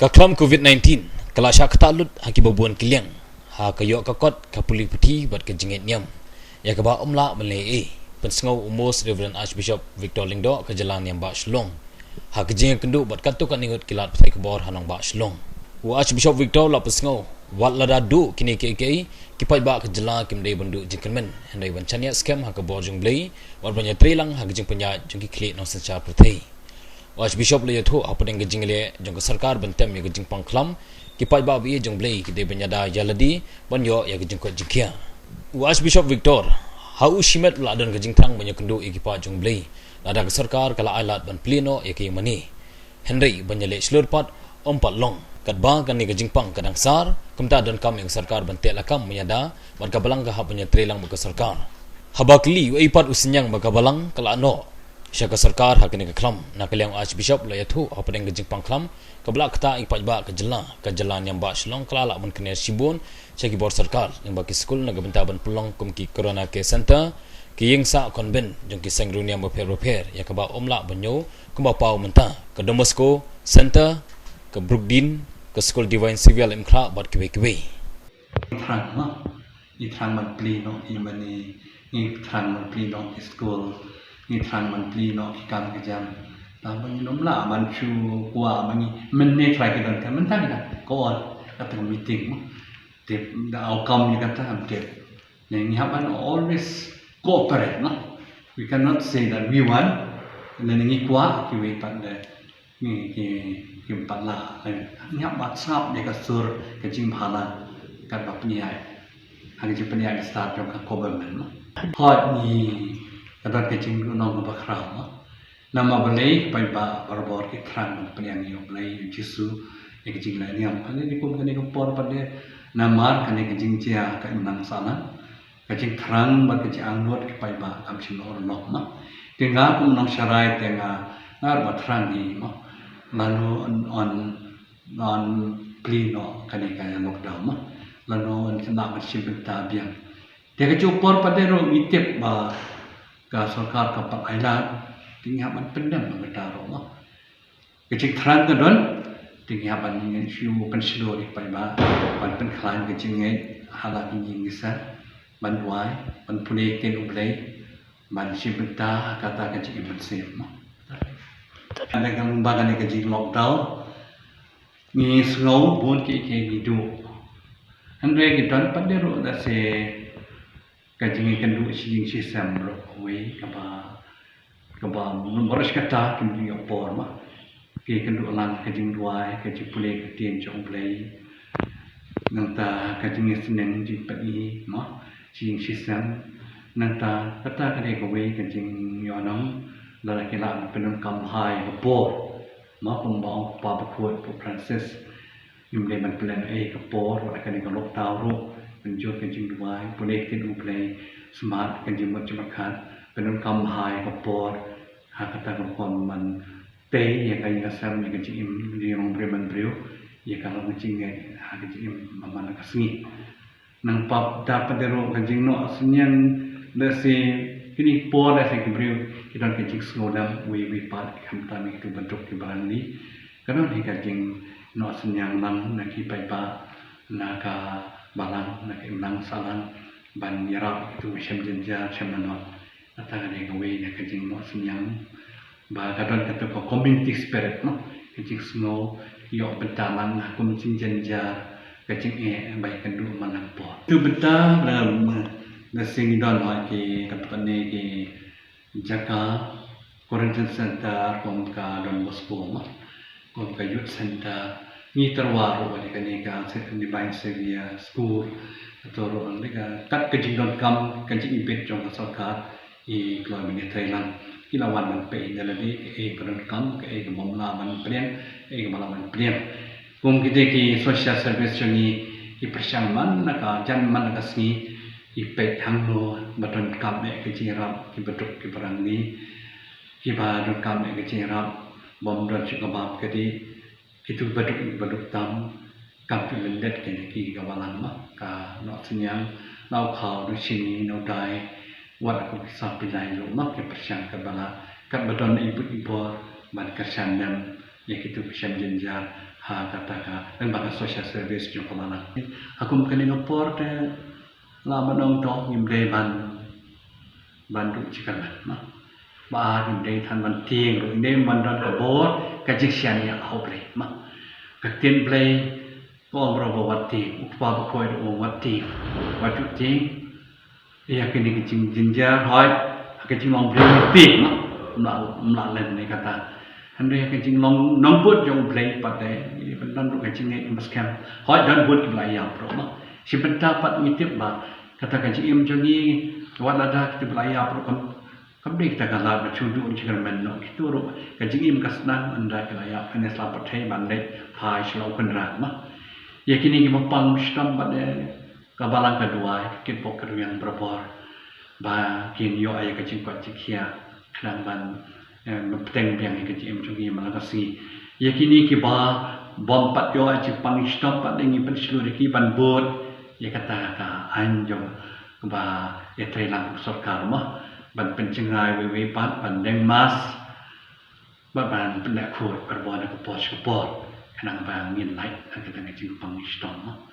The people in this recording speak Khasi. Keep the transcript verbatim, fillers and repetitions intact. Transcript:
Ka khlam covid nineteen ka la shah ktah lut ha kiba bun ki liang, ha ka ïoh ka kot ka pule puthi bad ka jingngeit niam. Ïa kaba ym lah ban leh ei, pynsngew u Most Reverend Archbishop Victor Lyngdoh ka jylla niam bah Shillong, ha ka jingïakynduh bad katto katne ngut ki lad pathai khubor ha nongbah Shillong. U Archbishop Victor la pynsngew, wat lada duh kine kiei kiei, ki paidbah ka jylla kim dei ban duh jingkyrmen, hynrei ban shaniah skhem ha ka bor jong U Blei, wat ban ïatrei lang ha ka jingpynïaid jong ki khlieh nongsynshar pyrthei. U Archbishop la ïathuh hapdeng ka jingleh jong ka sorkar ban tem ïa ka jingpang khlam, ki paidbah ba ïeit jong U Blei ki dei ban ïada ïa lade ban ïoh ïa ka jingkoit jingkhiah. U Archbishop Victor, ha u shimet la don ka jingthrang ban ïakynduh ïa ki paid jong U Blei, lada ka sorkar ka la ailad ban plie noh ïa ka ïingmane. Hynrei ban ïaleh shlur pat ym pat long. Katba kane ka jingpang ka dang sar, kumta donkam ïa ka sorkar ban teh lakam ban ïada bad ka balang ka hap ban ïatrei lang bad ka sorkar. Haba kylli uei pat u synñiang ba ka balang ka la noh sha ka sorkar ha kane ka khlam, na ka liang u Archbishop la ïathuh hapdeng ka jingpang khlam kaba la ktah ïa ki paidbah ka jylla, ka jylla niam bah Shillong ka la lah ban kner shibun sha ki bor sorkar lyngba ki skul na ka bynta ban pynlong kum ki Corona Care Center, ki ïing sah convent jong ki seng riewniam bapher bapher ïa kaba ym lah ban ñiew kumba paw mynta, ka Don Bosco Center, ka Brookdean, ka skul Divine Saviour Laitumkhrah bad kiwei kiwei. Thrang ma, ngi thrang ban plie noh ïingmane, ngi thrang ban plie noh ki skul, ngi thrang ban plie noh ki kam ki jam. Tangba ngim lah ban shu kwah ma ngi, mynne trai ki don ka mynta ki dang ko ol, ka tang meeting ma. Tip da outcome ïa kata kam tip. Ne ngi hap ban always cooperate, no? We cannot say that we want, and then ngi kwah kiwei pat de ngi ki, kim pat lah. Ngi hap ban sap ïa ka sur ka jingbhalang katba pynïaid ha ka jingpynïaid ka stad jong ka government, no? Hooid, ngi ka don ka jingduhnong kaba khraw, no? Namar balei ki paidbah barabor ki thrang ban pdiang ïa U Blei, ïa U Jisu, ïa ka jingleh niam. Kane dei kum kane ka por pat de, namar kane ka jingjia ka imlang sahlang, ka jingthrang bad ka jingangnud ki paidbah kam shym la urlong, ma. Te nga kum u nongsharai te nga, nga ruh nga thrang hi, ma. Lano yn, yn, yn plie noh kane ka lockdown, ma. Lano yn kynnoh ban shim bynta biang. Te ka juh por pat de ruh ngi tip ba ka sorkar ka pat ailad, te ngi hap ban pyndem bynta ruh, ma. Ka jingthrang ka don, te ngi hap ban shu pynshlur ïa ki paidbah, ban pynkhlaiñ ka jingngeit ha la ki ïing ki sem, ban duwai, ban pule ktien U Blei, ban shim bynta ha kata ka jingim mynsiem. Hynrei ka long ba kane ka jing lockdown, ngi sngew bun kiei kiei ngi duh. Hynrei ki don pat de ruh da se ka jingïakynduh shi ïing shi sem ruh kawei kaba, kaba baroh shi katta kim ju ïoh por, ma. Ki kynduh lang ka jingduwai, ka jingpule ka ktien jong U Blei. Nangta ka jingïaseng jingpyni, ma, shi ïing shi sem. Nangta kata ka dei kawei ka jingïohnong lada ki lah ban pyndonkam bha ïa ka por. Ma, kumba ong Papa bakhuid Pope Francis, ngim dei ban pynlong ei ka por, wat la kane ka lockdown ruh, pynjur ka jingduwai, pule ktien U Blei, smat ka jingmut jingpyrkhat, pyndonkam bha ïa ka por ha kata ka rukom ban tei ïa ka ïing ka sem, ïa ka jingim jingim briew man briew, ïa ka long ka jingngeit ha ka jingim man la ka sngi. Nang pap da pat de ruh ka jingnoh synñiang, da se kine ki por da se ki briew ki don ka jingsngewlem, wei wei pat ki khamtam ïa kitu ba duk ki barangli. Ka don hi ka jingnoh synñiang lang na ki paidbah, na ka balang, na ka imlang sahlang, ban ïarap ïa kitu ba shem jynjar shem lanot. Kata ka dei kawei na ka jingnoh synñiang. Ba ka don kata ka community spirit, no? Ka jingsngew ïoh bynta lang ha kum jingjar ka jingeh ba ïakynduh man la ka por. Tu bynta, em, na sing don ha ki, kata ne ki jaka quarantine center kum ka Don Bosco, ma, kum ka youth center. Ngi tyrwa ruh ïa kane ka Divine Saviour School. Kato ruh kat ka jingdonkam ka jingibit jong ka sorkar, i kloi ban ïatrei lang. Ki la wan ban peit ïa lade kaei ba donkam, kaei kaba ym lah ban pdiang, kaei kaba lah ban pdiang. Kum kite ki social service jong ngi, ki pyrshang man la ka jan man la ka sngi, ki peit hangno ba donkam eh ka jingïarap ki baduk ki barangli, kiba donkam eh ka jingïarap, bym don shuh kaba ap ka dih, kitu baduk baduk tam, kam pynlyndet kine ki kaba lang, ma, ka noh synñiang, na u khaw, na u shini, na u dai, wat la kum ki saw pynlai ruh, ma, ki pyrshang katba lah, katba don i buit i bor ban kyrshan lem ïa kitu ki shem jynjar. Ah, kata ka, lyngba ka social service jong ka balang. Ha kum kane ka por te, la ba nong to, ngim dei ban, ban duh jingkyrmen, ma. Ba ar ngim dei than ban tieng ruh, ngim dei ban don ka bor, ka jingshaniah ha U Blei, ma. Ka ktien Blei, ka ong ruh ba wat tieng, u kpa ba khoi ruh u ong wat tieng, wat ju tieng. Ïa kine ki jingjynjar, hooid, ha ka jinglong Blei ngi tieng, ma. Ym lah, ym lah leh ne kata. Hynrei ha ka jinglong nongbud jong U Blei pat de, ngi pynlong ruh ka jingngeit kaba skhem. Hooid, don bun kiba la ïap ruh, ma. Shi bynta pat ngi tip ba kata ka jingim jong ngi, wat lada kiba la ïap ruh kam, kam dei kata ka lad ba shu duh jingkyrmen noh. Kito ruh ka jingim ka sdang ynda ki la ïap, kane sla pyrthei ban leit phai sha la u Kynrad, ma. Ïa kine kiba pang shitom pat de, ka balang ka duwai, ki kitbok kitrwiang barabor ba kin ïoh ïa ka jingkoit jingkhiah khnang ban, eh, ban bteng biang ïa ka jingim jong ngi man la ka sngi. Ïa kine kiba bym pat ïoh ïa ka jingpang shitom pat de, ngi pynshlur ïa ki ban bud ïa kata ka aiñ jong kaba ïatreilang sorkar, ma, ban pynjngai iwei iwei pat, ban deng mask, bad ban pyndep khuid barabor na ka por sha ka por, khnang ba ngin lait ha kata ka jingpang shitom, ma.